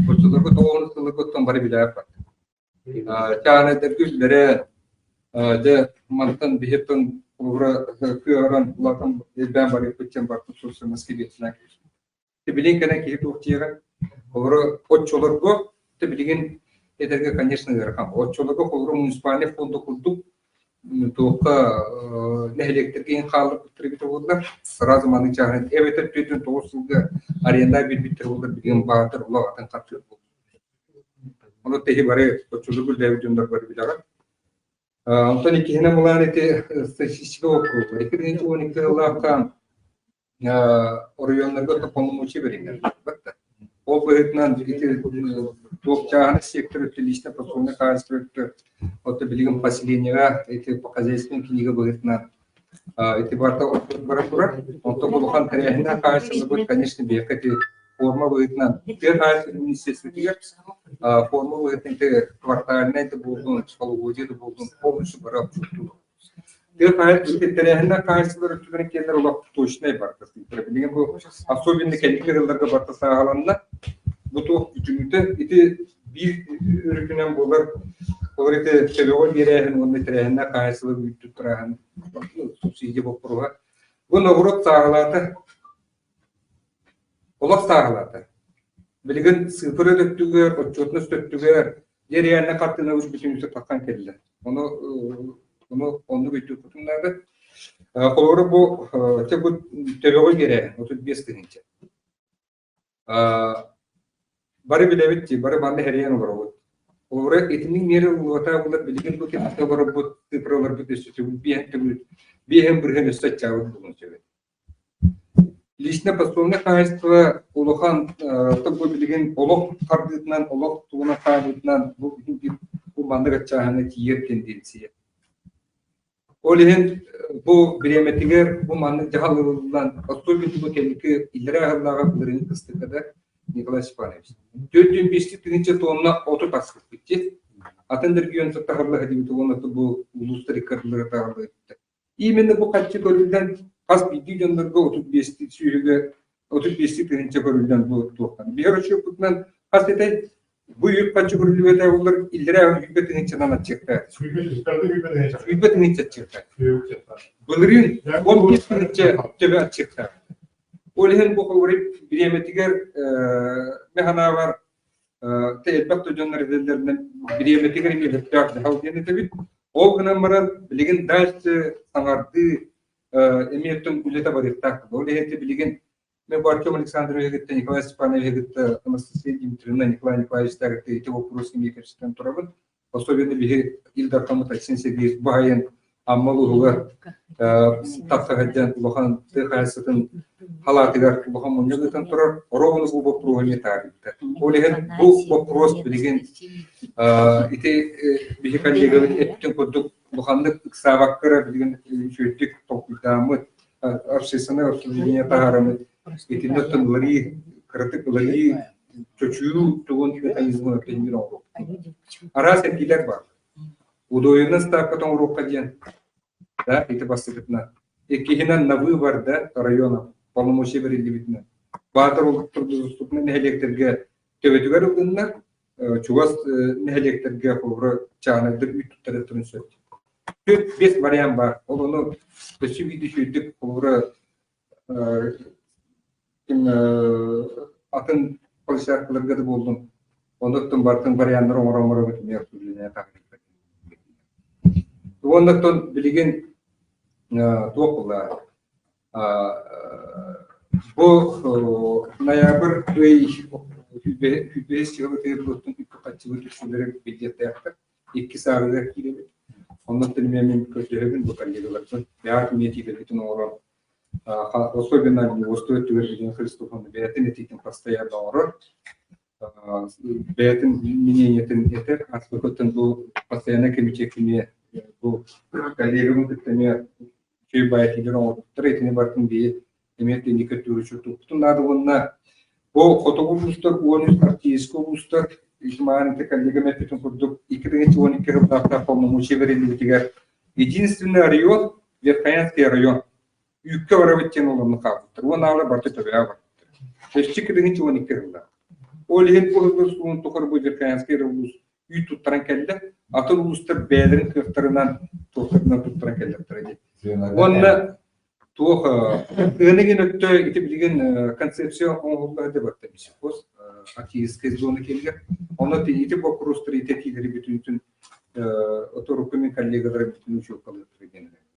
Оччолорго тоҕуһун сылларга оттон бары билээт бардым. Чааһынайдарга үллэрэн, дьэ мантан биһиттэн холобура кыаҕыран улаатан элбээн барыахпыт диэн бартым суруссаҥҥа киирсинэн Билигин кэлэн киһи туох диэҕэ, холобура оччолорго билигин этэргэ конечно ыарахан. Оччолорго холобура муниципальнай фонда курдук туохха нэһилиэктэргэ иһин хаалларбыттар эбитэ буоллар, сразу маннык чааһын эбэтэр 49 сылга аренда биэрбиттэр буоллар билигин баатыр олох атын харчы буолуо. Ону тэһи бары оччолорго үлэлээбит дьоннор бары билэҕит. Онтон иккиһинэн былаан ити статистика боппуруоһа. 2012 сыллаахха оройуоннарга полномочия бэриллэр. Ол быһыытынан ити туох чааһынай сектор өттө личное подсобное хаһаайыстыба өттө оттон билигин поселениеҕа ити хозяйственный книга быһыытынан ити барыта бара турар. Онтон улахан тэрээһиннээх хаһаайыстыбабыт, конечно, биһиэхэ ити форма быһыытынан тыа хаһаайыстыбатын министерствотыгар форма быһыытынан ити квартальнай да буоллун, полугодие да буоллун полностью бары отчуттуур. Тыа хаһаайыстыбатын тэрээһиннээх хаһаайыстыбалар өттүлэрин киэннэр олох точнай барыта сыыппара. Билигин бу особенно кэнники ыалларга барыта сааһыланна. Бу туох бүтүннүүтэ ити биир өрүтүнэн буолар олор ити төбөҕө биэрээһин уонна тэрээһиннээх хаһаайыстыба үүт туттарааһын субсидия боппуруоһа. Бу ноҕуруот сааһылаата. Олох сааһылаата. Билигин сыыппара өттүгэр, отчуотунас өттүгэр дьэ реально хартыынабыт бүтүннүүтэ тахсан кэллэ. Ону ону оннук өйдүөхпүтүн наада. Холобура бу чэ бу төбөҕө биэрээһин 35 тыһыынча. Бары билэбит дии, бары манна хэрийэн олоробут. Холобура итинник миэрэ ылыллыбатаҕа буоллар билигин бу кэмҥэ олорорбут, цифраларбыт өссө төгүл биэһэн төгүл биэһэн бырыһыан өссө аччаабыт буолуон сөп этэ. Лично-подсобное хаһаайыстыба улахан бу билигин олох хардыытынан, олох тугунан хаамыытынан бу бу маннык аччааһыҥҥа тиийэр тенденция. Ол иһин бу бириэмэтигэр бу маннык дьаһал ылыллан, особенно бу кэнники иллэрээ аһыллааҕы былырыын кыстыкка да Николай Степанович 405 тыһыынча тонна оту тахсыбыт дии. Атын да регион таһыллаһа диэбит уонна бу улуустар иккардылара таһыллаһа Именно бу харчы көрүллэн хас биирдии дьоннорго 35 сүүһүгэ 35 тыһыынча көрүллэн бу туохтан. Биһи расчеппутунан хас этэй бу үп харчы көрүллүбэтэ буоллар иллэрээ сүүрбэ тыһыынчанан аччыахтаах. Сүүрбэ тыһыынча аччыахтаах. Былырыын 15 тыһыынча төбө аччыахтаах. Ол иһин бу холобур бириэмэтигэр мин санаабар элбэх да дьоннор этэллэринэн бириэмэтигэр эмиэ сөптөөх дьаһал диэн этэбит. Ол гынан баран билигин дальше саҥардыы эмиэ өттүн үлэтэ барыахтаах. Ол иһин билигин мен бу Артем Александрович кытта Николай Степанович кытта Анастасия Дмитриевна Николай Николаевичтаах кытта ити боппуруос эмиэ кэпсэтэн турабын. Особенно биһи Ил Дархаммыт Айсен Сергеевич баһайын Амма улууһугар тахса сылдьан улахан тыа хаһаайыстыбатын халаатыгар улахан мунньах ыытан турар. Оруобуна бу боппуруоһу эмиэ таарыйбыта. Ол иһин бу боппуруос билигин ити биһи коллегабыт эппитин курдук улаханнык ыксаабакка эрэ билигин үчүгэйдик толкуйдааммыт общественное обсуждение таһаараммыт итиннэ оттон ыларыы кыратык ыларыы чочуйуу тугун механизмын оттон оҥоруохпут. Араас этиилэр баар. Удвоенный ставка оҥоруохха диэн да ити бастакытынан. Иккиһинэн на выбор да района полномочия бэриллибитинэн. Баатар трудодоступный нэһилиэктэргэ төбөтүгэр ылынна, чугас нэһилиэктэргэ холобура чааһынайдар үүт туттарыахтарын сөп. Төрт биэс вариант баар. Ол ону өссө биирдэ үчүгэйдик холобура атын площадкаларга да буоллун, оннуттан барытын варианнары оҥорон оҥоробут эмиэ обсуждение таһаарбыт. Уоннаттан билигин туох буолла бу ноябрь ый сүүрбэһис сылытыгар буоттун үпкэ-харчыбыт үксүлэрэ билиэттээхтэр. Икки саарыгар киирэбит. Оннуттан эмиэ мин көрдөһөбүн бу коллегаларбын. Бэйэҕит эмиэ этиилэргитин оҥорон особенно уосту өттүгэр Елена Христофоровна бэйэтин этиитин постоянно оҥорор. Бэйэтин мнениетин этэр. Аспыкыттан бу постоянно кэмитиэт эмиэ бу коллегабын кытта эмиэ үчүгэй баай этиилэр оҥорбуттар. Итини барытын биһи эмиэ инники өттүгэр учуоттуохпутун наада уонна бу хотугу улуустар 13 арктическай улуустар Исмаан коллегам эппитин курдук 2012 сыллаахтаах полномочия бэриллибитигэр единственный район Верхоянский район үүккэ барабыт диэн олорно хаалбыттар. Уон аалы барыта төбөҕө барбыттар. Өссө 2012 сыллаах. Ол иһин бу сыллар суолун тухары бу Верхоянскай эрэ улуус үүт туттаран кэллэ. Атын улуустар бэйэлэрин кыахтарынан туохтарынан туттаран кэллэхтэрэ дии. Уонна туох ыаныгын өттө ити билигин концепция оҥоһулла сылдьыбатта бисихоз арктическай зона киэнигэр. Онно ити боппуруостары итэтиилэри бүтүнүтүн оторукку мин коллегаларым бүтүн учуоккалыахтара диэн.